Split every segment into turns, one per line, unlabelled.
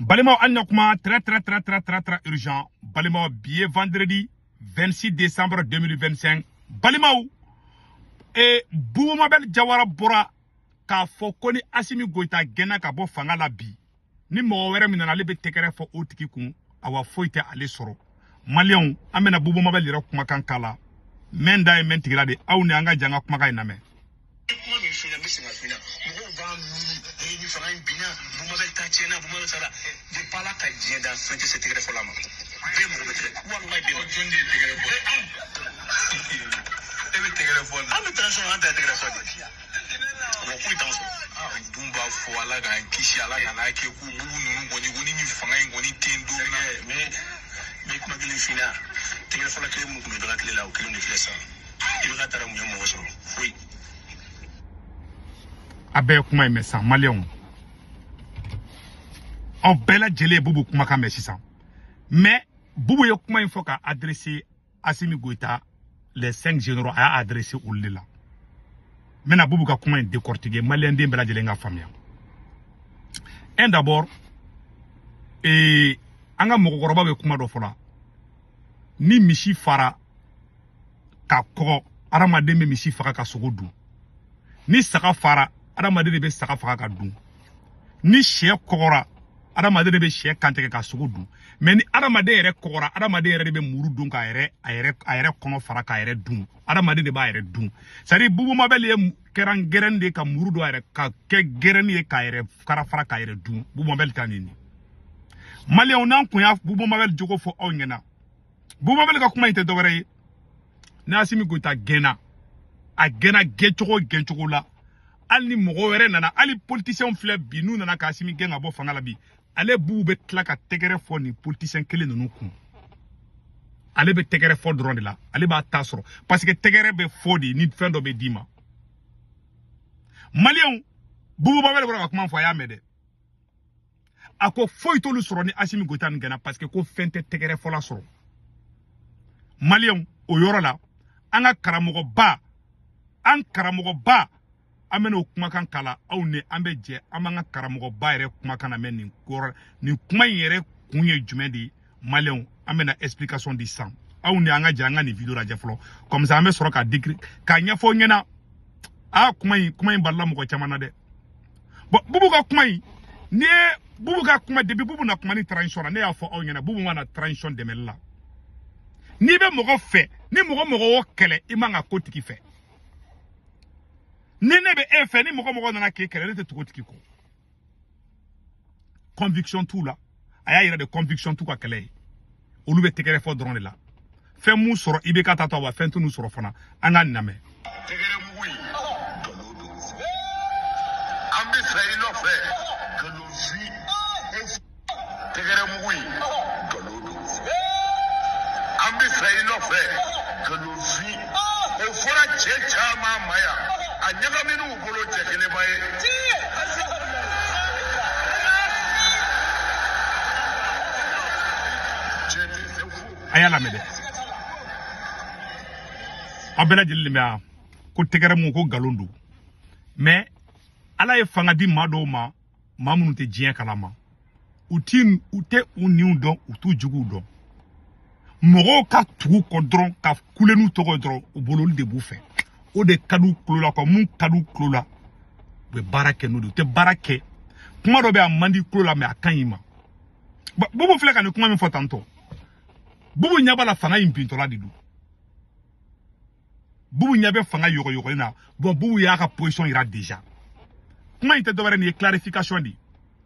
Balimaw, an na kuma très très très très très très urgent. Balimaw, bi ye vendredi 26 décembre 2025. Balimaw, e Boubou Mabel Diawara bɔra k'a fɔ ko ni Assimi Goïta gɛnna ka bɔ fanga la bi, ni mɔgɔ wɛrɛ min nana, ale bɛ tɛgɛrɛ fɔ o tigi kun, awa foyi tɛ ale sɔrɔ. Maliyɛnw, an bɛna Boubou Mabel yɛrɛ kumakan k'a la. Mɛn da ye mɛn tigila de, aw ni an ka jan ka kumakan in lamɛn.
Kuma min f'i ɲɛna, n bɛ segin a f'i ɲɛna. Mɔgɔw b'a miiri ee ni fanga in binna, Boubou ta tiɲɛna, Boubou sara. Depuis Ala ka diɲɛ dan, fɛn tɛ se tɛgɛrɛ fɔla ma. Bɛɛ mago bɛ tɛgɛ, walayi bɛɛ.
Jɔn de ye tɛgɛrɛ fɔ? E bɛ tɛgɛrɛ fɔ.
An bɛ transition, an ta ye tɛgɛrɛ fɔ de. Wa foyi t'an sɔrɔ.
Dun b'a fɔ Ala k'an kisi, Ala kan'a kɛ ko Boubou ninnu kɔni ko ni nin fanga in kɔni tɛ yen don min na.
Mais n bɛ kuma kelen f'i ɲɛna. Tɛgɛrɛ fɔla kelen minnu tun bɛ baga tile la, o kelen de filɛ sisan. I bɛ ka taara mun ye mɔgɔ sɔrɔ? Foyi.
A bɛɛ ye kuma in mɛn sisan, maliyɛnw. Aw bɛɛ lajɛlen ye Boubou kumakan mɛn sisan. Mais Boubou ye kuma in fɔ ka adresser Assimi Goïta, les 5 généraux, a y'a adressé olu de la. N bɛna Boubou ka kuma in décortiquer, maliyɛnden bɛɛ lajɛlen ka faamuya. Un d'abord, ee an ka mɔgɔkɔrɔba bɛ kuma dɔ fɔ la: ni misi fara ka kɔgɔ, adamaden bɛ misi faga ka sogo dun. Ni saga fara, adamaden de bɛ saga faga ka dun. Ni sɛ kɔgɔra, adamaden de bɛ sɛ kantigɛ ka sogo dun. Mais ni adamaden yɛrɛ kɔgɔra, adamaden yɛrɛ de bɛ muru don k'a yɛrɛ a yɛrɛ a yɛrɛ kɔnɔ fara k'a yɛrɛ dun. Adamaden de b'a yɛrɛ dun. C'est à dire, Boubou Mabel ye kɛra gɛrɛni de ye ka muru don a yɛrɛ ka kɛ gɛrɛni ye k'a yɛrɛ fara fara k'a yɛrɛ dun. Boubou Mabel ta nin ye. Maliyɛnw, n'an kun y'a Boubou Mabel jogo fɔ aw ɲɛna, Boubou Mabel ka kuma in tɛ dɔwɛrɛ ye. Ni Assimi Goïta gɛnna, a gɛnna gɛncogo gɛncogo la, hali ni mɔgɔ wɛrɛ nana, hali politicien filɛ bi, n'u nana ka Assimi gɛn ka bɔ fanga la bi, ale Boubou bɛ tila ka tɛgɛrɛ fɔ nin politicien kelen ninnu kun. Ale bɛ tɛgɛrɛ fɔ dɔrɔn de la, ale b'a ta sɔrɔ, parce que tɛgɛrɛ bɛ fɔ de ni fɛn dɔ bɛ d'i ma. Maliyɛnw, Boubou Mabel bɔra ka kuma fɔ, a y'a mɛn dɛ. A ko foyi t'olu sɔrɔ ni Assimi Goïta nin gɛnna, parce que ko fɛn tɛ tɛgɛrɛ fɔla sɔrɔ. Maliyɛnw, o yɔrɔ la, an ka karamɔgɔba, an karamɔgɔba, an bɛna o kumakan kala aw ni an bɛ jɛ an b'an ka karamɔgɔba yɛrɛ kumakan lamɛn nin yɔrɔ. Nin kuma in yɛrɛ kun ye jumɛn de ye? Maliyɛnw, an bɛna explication di sisan. Aw ni an ka jɛ an ka nin vidéo lajɛ fɔlɔ, comme ça an bɛ sɔrɔ ka décrit k'a ɲɛfɔ ɲɛna. Aa, kuma in balila mɔgɔ caman na dɛ. Bon, Boubou ka kuma in, n'i ye Boubou ka kuma, depuis Boubou na kuma ni transition na, ne y'a fɔ aw ɲɛna, Boubou ma na transition dɛmɛli la. N'i bɛ mɔgɔ fɛ, ni mɔgɔ mɔgɔ o kɛlɛ, i man ka ko tigi fɛ. Ni ne bɛ e fɛ, ni mɔgɔ mɔgɔ nana k'e kɛlɛ, ne tɛ tugu o tigi kɔ. Conviction t'u la. A y'a yɛrɛ de, conviction t'u ka kɛlɛ ye. Olu bɛ tɛgɛrɛ fɔ dɔrɔn de la. Fɛn mun sɔrɔ i bɛ ka taa to, wa fɛn t'u sɔrɔ fana. An ka nin lamɛn.
Tɛgɛrɛ mugu in, nkalon don. An bɛ fɛ i nɔfɛ, nkalonfin. Tɛgɛrɛ mugu in, nkalon don. An bɛ fɛ i nɔfɛ, nkalonfin. O fɔra cɛ caman ma yan, a ɲagamina u bolo, cɛ kelen ma ye. Cɛ tɛ se fo.
A y'a lamɛn dɛ, aw bɛɛ lajɛlen de bɛ yan ko tɛgɛrɛ mugu, ko nkalon don. Mais Ala ye fanga di maa dɔw ma, maa minnu tɛ diɲɛ kalama, u ti u tɛ u niw dɔn, u t'u juguw dɔn. Mɔgɔw ka tugu kɔ dɔrɔn ka kule n'u tɔgɔ ye dɔrɔn, u bolo, olu de b'u fɛ. O de ka d'u tulo la, quoi. Mun ka d'u tulo la, u bɛ baara kɛ n'o de ye. U tɛ baara kɛ. Kuma dɔ bɛ, a man di tulo la, mais a ka ɲi ma. Boubou filɛ ka nin kuma min fɔ tantɔ, Boubou ɲɛ b'a la, fanga in bintɔla de don. Boubou ɲɛ bɛ fanga yɔgɔyɔgɔli na. Bon, Boubou y'a ka position yira déjà. Kuma in tɛ dɔwɛrɛ, nin ye clarification de ye.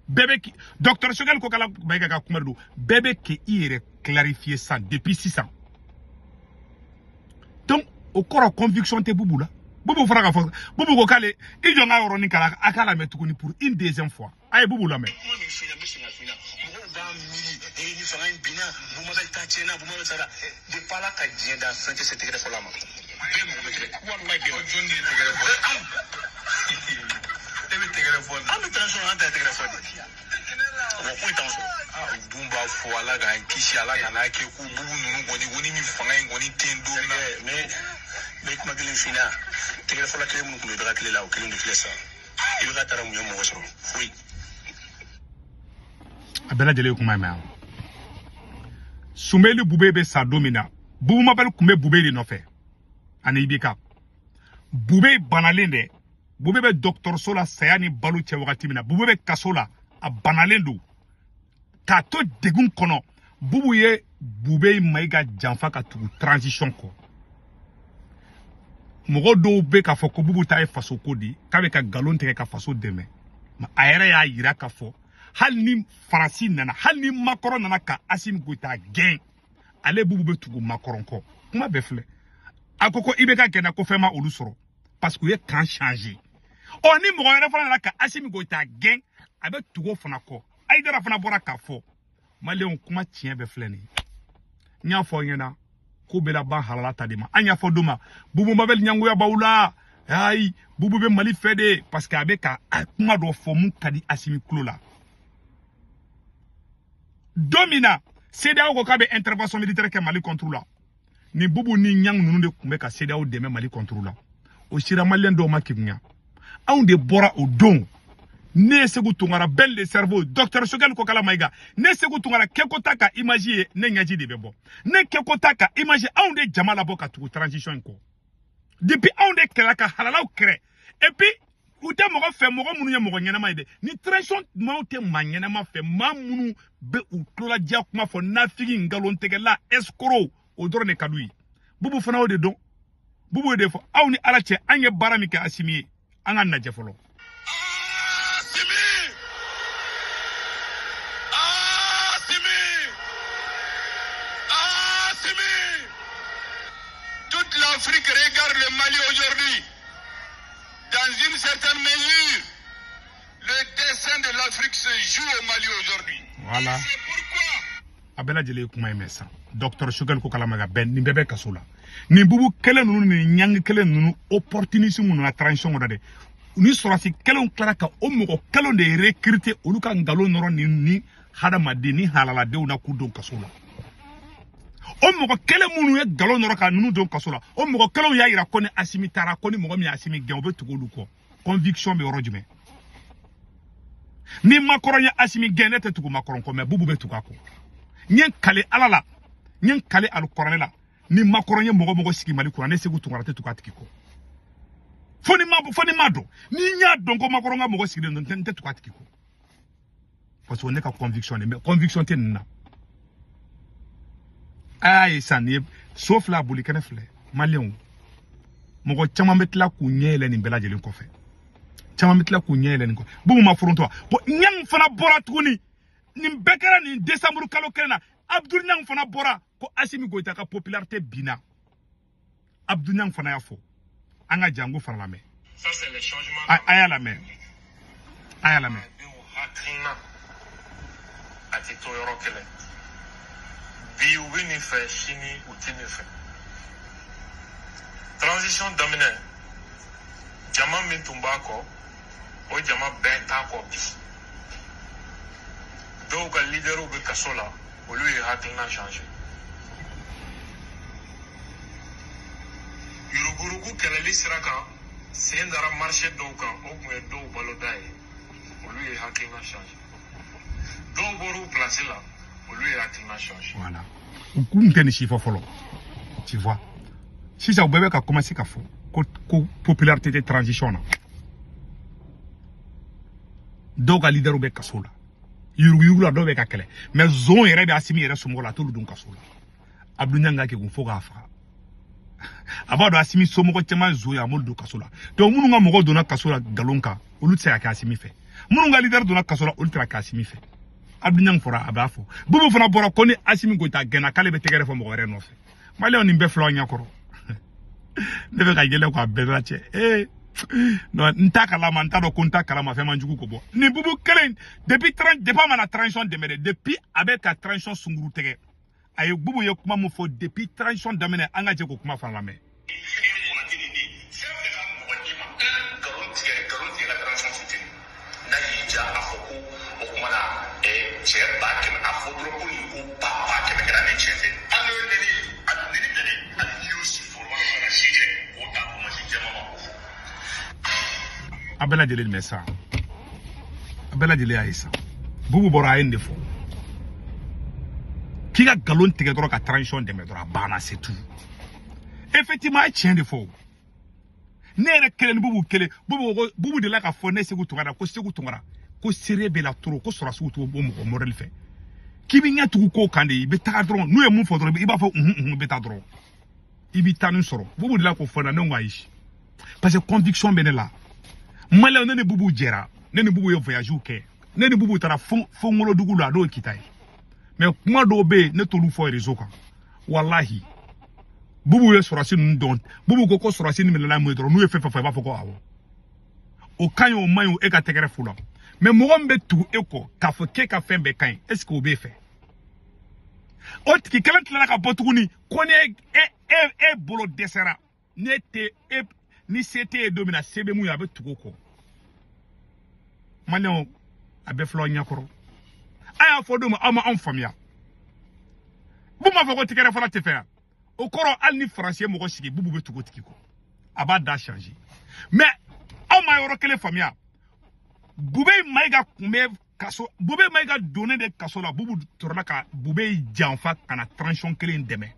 Bɛɛ bɛ ki docteur Choguel Kokalla Maïga ka kuma de don. Bɛɛ bɛ k'i yɛrɛ clarifier sisan, depuis sisan. Donc o kɔrɔ, conviction tɛ Boubou la. Boubou fɔra k'a fɔ, Boubou ko k'ale i jɔ n ka yɔrɔnin kalan, a k'a lamɛn tuguni pour une deuxième fois. A ye Boubou lamɛn.
Kuma min f'i ɲɛna, n bɛ segin a f'i ɲɛna. Mɔgɔw b'a miiri ee ni fanga in binna, Boubou ta tiɲɛna, Boubou sara. Depuis Ala ka diɲɛ dan, fɛn tɛ se tɛgɛrɛ fɔla ma. Bɛɛ mago bɛ tɛgɛ, walayi bɛɛ.
Jɔn de ye tɛgɛrɛ fɔ? E bɛ tɛgɛrɛ fɔ.
An bɛ transition, an ta ye tɛgɛrɛ fɔ de. Wa foyi t'an sɔrɔ.
Dun b'a fɔ Ala k'an kisi, Ala kan'a kɛ ko Boubou ninnu kɔni ko ni nin fanga in kɔni tɛ yen don min na.
Mais n bɛ kuma kelen f'i ɲɛna. Tɛgɛrɛ fɔla kelen minnu tun bɛ baga tile la, o kelen de filɛ sisan. I bɛ ka taara mun ye mɔgɔ sɔrɔ? Foyi.
A bɛɛ lajɛlen ye kuma in mɛn. Soumeylou Boubèye bɛ sa don min na, Boubou Mabel tun bɛ Boubèye de nɔfɛ ani IBK. Boubèye banalen dɛ, Boubèye bɛ dɔgɔtɔrɔso la saya ni balo cɛ wagati min na, Boubèye bɛ kaso la, a banalen don k'a to degun kɔnɔ. Boubou ye Boubèye Maïga janfa ka tugu transition kɔ. Mɔgɔ dɔw bɛ k'a fɔ ko Boubou ta ye faso ko de ye, k'a bɛ ka nkalon tigɛ ka faso dɛmɛ. A yɛrɛ y'a yira k'a fɔ hali ni Faransi nana, hali ni Macron nana ka Assimi Goïta gɛn, ale Boubou bɛ tugu Macron kɔ. Kuma bɛɛ filɛ. A ko ko IBK gɛnna ko fɛn ma olu sɔrɔ parce que u ye camp changer. Ɔ ni mɔgɔ wɛrɛ fana nana ka Assimi Goïta gɛn, a bɛ tugu o fana kɔ. Aïdara fana bɔra k'a fɔ. Maliyɛnw, kuma tiɲɛ bɛɛ filɛ nin ye. N y'a fɔ aw ɲɛna ko bɛɛ laban halala ta de ma. An y'a fɔ don ma Boubou Mabel ɲangoya b'aw la, ayi Boubou bɛ Mali fɛ de, parce que a bɛ ka kuma dɔ fɔ mun ka di Assimi tulo la. Don min na CEDEAO ko k'a bɛ intervention militaire kɛ Mali contre la, ni Boubou ni ɲang ninnu de tun bɛ ka CEDEAO dɛmɛ Mali contre la. O sera maliyɛn dɔw ma kegunya. Anw de bɔra o don. Ne ye Sékou Tounkara bɛn le cerveau, docteur Choguel Kokalla Maïga. Ne Sékou Tounkara kɛko ta ka image ye, ne ɲɛji de bɛ bɔ. Ne kɛko ta ka image, anw de jama labɔ ka tugu transition in kɔ. Depuis anw de kɛlɛ ka halalaw kɛrɛ. Et puis u tɛ mɔgɔ fɛ, mɔgɔ minnu ye mɔgɔ ɲɛnama ye dɛ. Ni transition maaw tɛ maa ɲɛnama fɛ, maa minnu bɛ u tuloladiya kuma fɔ, nafigi, nkalontigɛla, escroc, o dɔrɔn de ka d'u ye. Boubou fana y'o de dɔn. Boubou y'o de fɔ. Aw ni Ala cɛ, an ye baara min kɛ Assimi ye, an ka lajɛ fɔlɔ.
Toute l'Afrique regarde le Mali aujourd'hui. Dans une certaine mesure, le destin de l'Afrique se joue au Mali aujourd'hui.
Voilà.
C'est pourquoi
A bɛɛ lajɛlen ye kuma in mɛn sisan. Docteur Choguel Kokalla Maïga bɛɛ nin bɛɛ bɛ kaso la. Nin Boubou kelen ninnu ni ɲangi kelen ninnu opportunisme ninnu na transition kɔnɔ dɛ. Ni sɔrɔsi kelenw tilara ka o mɔgɔ kelenw de recruter olu ka nkalon nɔrɔ nin ni hadamaden ni halaladenw na k'u don kaso la. O mɔgɔ kelen minnu ye nkalon nɔrɔ ka ninnu don kaso la, o mɔgɔ kelenw y'a yira ko ni Assimi taara, ko ni mɔgɔ min ye Assimi gɛn, o bɛ tugu olu kɔ. Conviction bɛ yɔrɔ jumɛn? Ni Macron ye Assimi gɛn, ne tɛ tugu Macron kɔ, mais Boubou bɛ tugu a kɔ. N ye n kale Ala la, n ye n kale Alikɔrɔnɛ la, ni Macron ye mɔgɔ mɔgɔ sigi Mali kunna, ne Sékou Tounkara tɛ tugu a tigi kɔ. Fo ni ma dɔn, ni n y'a dɔn ko Macron ka mɔgɔ sigilen don, n tɛ tugu a tigi kɔ. Parce que ne ka conviction de, mais conviction tɛ nin na. A y'a ye sisan, nin ye so fila a boli kɛnɛ filɛ. Maliyɛnw, mɔgɔ caman bɛ tila k'u ɲɛ yɛlɛ nin bɛɛ lajɛlen kɔfɛ. Caman bɛ tila k'u ɲɛ yɛlɛ nin kɔfɛ. Boubou ma foronto wa? Bon, Ɲang fana bɔra tuguni. Nin bɛɛ kɛra nin décembre kalo kelen na. Abdoul Niang fana bɔra ko Assimi Goïta ka popularité binna. Abdoul Niang fana y'a fɔ. An ka jango fana lamɛn.
Ça, c'est les changements.
A y'a lamɛn. A y'a lamɛn.
Hakilina a tɛ to yɔrɔ kelen. Bi u bɛ nin fɛ, sini u tɛ nin fɛ. Transition daminɛ, jama min tun b'a kɔ, o jama bɛɛ t'a kɔ bi. Dɔw ka leaderw bɛ kaso la, olu ye hakilina changer. Yuruguyurugu kɛlɛli sira kan, sen dara marché dɔw kan, o tun ye dɔw baloda ye, olu ye hakilina changer. Dɔw bɔr'u place la, olu ye hakilina changer.
Voilà. U kun tɛ nin si fɔ fɔlɔ. Tu vois. Sisan u bɛɛ bɛ ka commencer ka fɔ ko popularité tɛ transition na. Dɔw ka leaderw bɛ kaso la. Yuruguyurugu la dɔw bɛ ka kɛlɛ. Mais zon yɛrɛ bɛ Assimi yɛrɛ somɔgɔw la, a t'olu don kaso la. Abdou Niang ka kekun fo k'a faga. A b'a dɔn Assimi somɔgɔ caman zon ye, a m'olu don kaso la. Donc minnu ka mɔgɔw donna kaso la nkalon kan, olu tɛ se ka kɛ Assimi fɛ. Minnu ka leader donna kaso la, olu tɛ se ka kɛ Assimi fɛ. Abdou Niang fɔra, a b'a fɔ. Boubou fana bɔra ko ni Assimi Goïta gɛnna k'ale bɛ tɛgɛrɛ fɔ mɔgɔ wɛrɛ nɔfɛ. Maliyɛnw, nin bɛɛ filɛ aw ɲɛkɔrɔ. Ne bɛ ka yɛlɛ k'a bɛɛ la cɛ. Non, n t'a kalama, n t'a dɔn ko n t'a kalama, fɛn man jugu ko bɔ. Nin Boubou kelen, depuis a ma na transition dɛmɛ dɛ, depuis a bɛ ka transition sunkuru tigɛ. A ye Boubou ye kuma min fɔ depuis transition daminɛ, an ka jɛ k'o kuma fana lamɛn. A bɛɛ lajɛlen mɛn sa, a bɛɛ lajɛlen y'a ye sa. Boubou bɔra a ye nin de fɔ. K'i ka nkalon tigɛ dɔrɔn ka transition dɛmɛ dɔrɔn, a banna, c'est tout. Effectivement, a ye tiɲɛ de fɔ. Ne yɛrɛ kelen ni Bubu kelen, Bubu ko, Bubu delila k'a fɔ ne Segu Tunkara ko Segu Tunkara ko seere bɛ la trop, ko sɔrɔsiw t'o mɔgɔ modèle fɛ, k'i bɛ ɲɛ tugu ko kan de, i bɛ taga dɔrɔn, n'u ye mun fɔ dɔrɔn, i b'a fɔ unhun unhun, i bɛ taa dɔrɔn, i b'i taa nin sɔrɔ. Bubu delila k'o fɔ n na. Ne ko ayi, parce que conviction bɛ ne la. Maliyɛnw, ne ni Bubu jɛra, ne ni Bubu ye voyage kɛ, ne ni Bubu taara fo fo Ngolodugu la, n'o ye Kita ye. Mais kuma dɔw bɛ yen, ne t'olu fɔ réseau kan. Walahi, Bubu ye sɔrɔsi ninnu dɔn. Bubu ko ko sɔrɔsi ni minɛla mun ye dɔrɔn, n'u ye fɛn fɛn fɔ, i b'a fɔ ko awɔ, o ka ɲi, o man ɲi, o e ka tɛgɛrɛ fu la. Mais mɔgɔ min bɛ tugu e kɔ k'a fɔ k'e ka fɛn bɛɛ ka ɲi, est ce que o b'e fɛ? O tigi kelen tilala ka bɔ tuguni ko ni e e e bolo dɛsɛra, ne tɛ e ni se t'e ye don min na, se bɛ mun ye, a bɛ tugu o kɔ. Maliyɛnw, a bɛɛ filɛ aw ɲɛkɔrɔ. A y'a fɔ don min, aw ma anw faamuya. Bu m'a fɔ ko tigɛrɛ fɔlɔ tɛ fɛ yan. O kɔrɔ, hali ni Faransi ye mɔgɔ sigi, Bubu bɛ tugu o tigi kɔ, a b'a da changer. Mais aw ma yɔrɔ kelen faamuya. Bube Mayiga tun bɛ kaso, Bube Mayiga donnen de kaso la, Bubu tɔrɔla ka Bube janfa ka na transition kelen dɛmɛ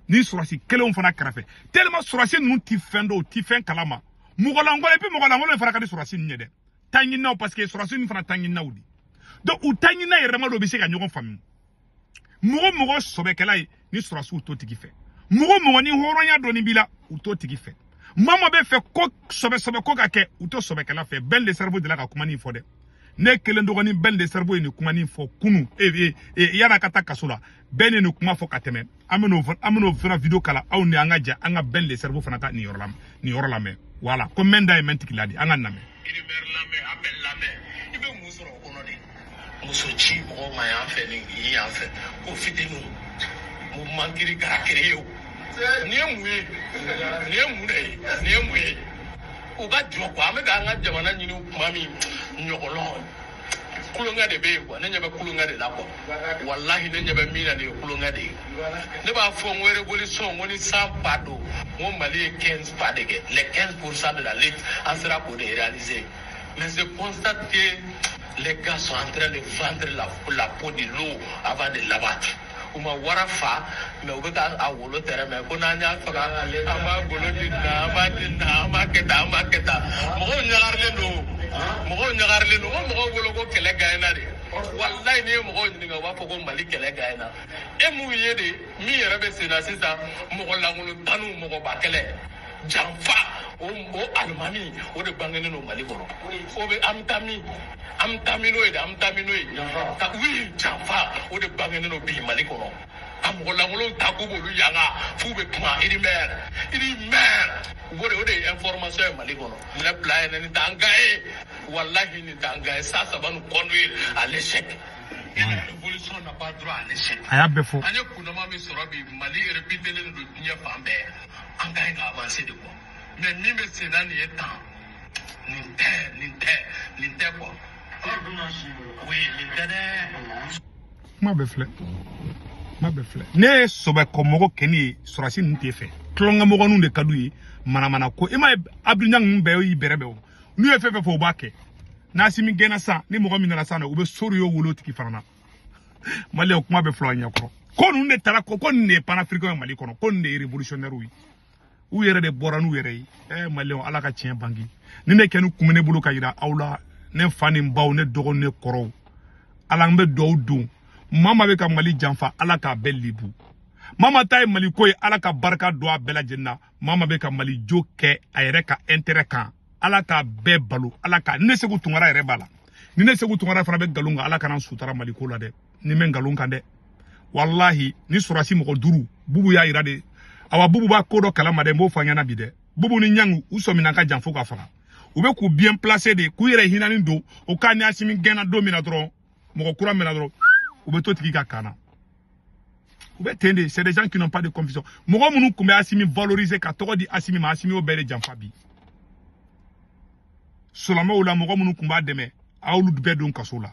ni sɔrɔsi kelenw fana kɛrɛfɛ, tellement sɔrɔsi ninnu ti fɛn dɔw ti fɛn kalama, mɔgɔlankolon. Et puis mɔgɔlankolon fana ka di sɔrɔsi ninnu ye dɛ, taɲininaw, parce que sɔrɔsi ninnu fana taɲininaw de. Donc u taɲinina yɛrɛma dɔw bɛ se ka ɲɔgɔn faamu. Mɔgɔ mɔgɔ sɔbɛkɛla ye ni sɔrɔsiw t'o tigi fɛ, mɔgɔ mɔgɔ ni hɔrɔnya dɔɔni b'i la, u t'o tigi fɛ. Maa maa bɛ fɛ ko sɔbɛ sɔbɛ ko ka kɛ, u t'o sɔbɛkɛla fɛ. Ben le Cerveau delila ka kuma nin fɔ dɛ. Ne kelen dɔgɔnin Ben le Cerveau ye nin kuma nin fɔ kunu e e yan'a ka taa kaso la. Bɛn ye nin kuma fɔ ka tɛmɛ. An bɛn'o fana vidéo kala aw ni an ka jɛ an ka Ben le Cerveau fana ka nin yɔrɔ la, nin yɔrɔ lamɛn. Voilà, ko mɛn da ye mɛn tigi la di, an ka lamɛn.
Rumeur lamɛn, appel lamɛn, i bɛ mun sɔrɔ o kɔnɔ de? Muso ci mɔgɔw ma yan fɛ, nin yan fɛ, ko fitininw mouvement kiri k'a créé. O nin ye mun ye? Nin ye mun de ye? Nin ye mun ye? U ka jɔ quoi. An bɛ k'an ka jamana ɲini kuma min ɲɔgɔlɔn, kulonkɛ de bɛ yen quoi. Ne ɲɛ bɛ kulonkɛ de la quoi. Walahi, ne ɲɛ bɛ min na, nin ye kulonkɛ de ye. Ne b'a fɔ n ko révolution, n ko ni 100 pas don, n ko Mali ye 15 pas de kɛ, les 15% de la lutte, an sera k'o de réaliser. Mais je constate que les gars sont en train de vendre la peau de l'eau avant de l'abattre. U ma wara fa, mais u bɛ ka a wolo tɛrɛ mɛ ko n'an y'a faga, an b'a golo di na, an b'a di na, an b'a kɛ tan, an b'a kɛ tan. Mɔgɔw ɲagarilen don, mɔgɔw ɲagarilen don. Ko mɔgɔw bolo ko kɛlɛ gagnera de. Walayi, n'i ye mɔgɔw ɲininka, u b'a fɔ ko Mali kɛlɛ gagnera. E mun ye de min yɛrɛ bɛ sen na sisan? Mɔgɔ lankolon tanu, mɔgɔba kɛlɛ, janfa, o alimami, o de bangenen don Mali kɔnɔ. O bɛ an bɛ taa min, an bɛ taa min n'o ye de, an bɛ taa min n'o ye ka oui, janfa, o de bangenen don bi Mali kɔnɔ. Ka mɔgɔ lankolon ta k'u b'olu yanga f'u bɛ kuma rumeur, rumeur, u b'o de, o de ye information ye Mali kɔnɔ. Ne bila yɛrɛ, nin t'an ka ye, walahi, nin t'an ka ye. Ça va nous conduire à l'échec et la révolution n'a pas droit à l'échec.
A y'a bɛɛ fɔ.
An ye kunnama min sɔrɔ bi, Mali réputelen don diɲɛ fan bɛɛ, an ka ɲi ka avancer de quoi. Mais min bɛ sen na nin ye tan, nin tɛ, nin tɛ, nin tɛ quoi. Oui, nin tɛ dɛ.
Kuma bɛɛ filɛ, kuma bɛɛ filɛ. Ne ye sɔbɛkɔmɔgɔ kɛ ne ye, sɔrɔsi ninnu tɛ fɛ, tulonkɛmɔgɔninw de ka d'u ye, manamana ko. I m'a ye, Abdou Niang ninnu bɛɛ y'i bɛrɛ bɛn o. N'u ye fɛn fɛn fɔ, u b'a kɛ. N'Asimi gɛnna sisan, ni mɔgɔ min nana sisan, u bɛ sori y'o wolo tigi fana na. Maliyɛn, kuma bɛ filɛ aw ɲɛkɔrɔ. Ko ninnu de taara ko ninnu de ye panafricain ye Mali kɔnɔ, ko ninnu de ye révolutionnaire ye, u yɛrɛ de bɔra n'u yɛrɛ ye. Maliyɛnw, Ala ka tiɲɛ bange. Ni ne kɛni kun bɛ ne bolo ka yira aw la, ne fa ni n baw, ne dɔgɔnin, ne kɔrɔw, Ala n bɛ duwawu don. Maa maa bɛ ka Mali janfa, Ala k'a bɛɛ libu. Maa maa ta ye Mali ko ye, Ala ka barika don a bɛɛ lajɛlen na. Maa maa bɛ ka Mali jo kɛ a yɛrɛ ka intérêt kan, Ala k'a bɛɛ balo. Ala ka ni ne Segu Tunkara yɛrɛ b'a la, ni ne Segu Tunkara fana bɛ nkalon kan, Ala kana n sutara Mali ko la dɛ. Ni bɛ nkalon kan dɛ, walahi, ni sɔrɔsi mɔgɔ duuru, Bubu y'a yira de. Awa, Bubu b'a ko dɔ kalama dɛ, n b'o fɔ an ɲɛna bi dɛ. Bubu ni Ɲangu, u sɔmina ka jan fo ka faga. U bɛ k'u bien placer de, k'u yɛrɛ hinɛni don o k'a ni Asimi gɛnna don min na dɔrɔn, mɔgɔ kura min na dɔrɔn, u bɛ to tigi ka kan na, u bɛ ten de. C'est des gens qui n'ont pas de conviction. Mɔgɔ minnu tun bɛ Asimi valoriser ka tɔgɔ di Asimi ma, Asimi y'o bɛɛ de janfa bi. Silamɛw la, mɔgɔ minnu tun b'a dɛmɛ, a y'olu bɛɛ don kaso la.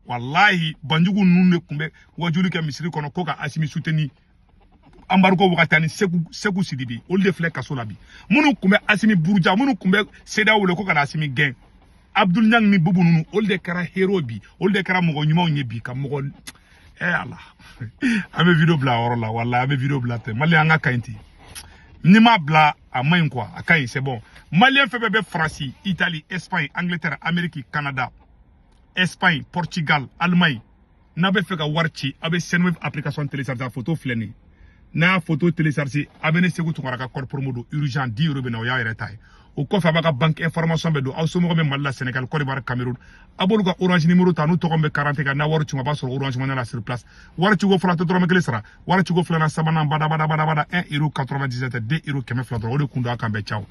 Walahi, banjugu ninnu de tun bɛ wajuli kɛ misiri kɔnɔ ko ka Asimi soutenir embargo wagati, ani Segu Sidibe, olu de filɛ kaso la bi. Minnu tun bɛ Asimi buruja, minnu tun bɛ CEDEAO wele ko ka na Asimi gɛn, Abdul Niang ni Bubu ninnu, olu de kɛra héros bi, olu de kɛra mɔgɔ ɲumanw ye bi ka mɔgɔ Eh Ala, an bɛ vidéo bila a yɔrɔ la, walahi an bɛ vidéo bila ten. Malien, an ka kaɲi ten, n'i m'a bila a man ɲi quoi, a ka ɲi, c'est bon. Malien fɛn fɛn bɛ Faransi, Italie, Espagne, Angleterre, Amérique, Canada, Espagne, Portugal, Allemagne, n'a bɛ fɛ ka wari ci, a bɛ Sendwave application télécharger. A photo filɛ nin ye. N'a y'a photo télécharger, a bɛ ne Segu Tunkara ka code promo don, urgent 10 euros bɛ na, o y'a yɛrɛ ta ye. O kɔfɛ, a b'a ka banque information bɛ don, aw somɔgɔw bɛ Mali la, Sénégal, Côte d'Ivoire, Cameroun, a b'olu ka Orange numéro ta n'u tɔgɔ bɛ carte kan. N'a wari ci, a b'a sɔrɔ Orange Money la sur place. Wari ciko fɔlɔ tɛ dɔrɔmɛ kelen sara, wari ciko filanan, sabanan, bada bada bada bada, 1 euro 97, 2 euro 200 dɔrɔn. O de kun don a kan bɛɛ. Ciao.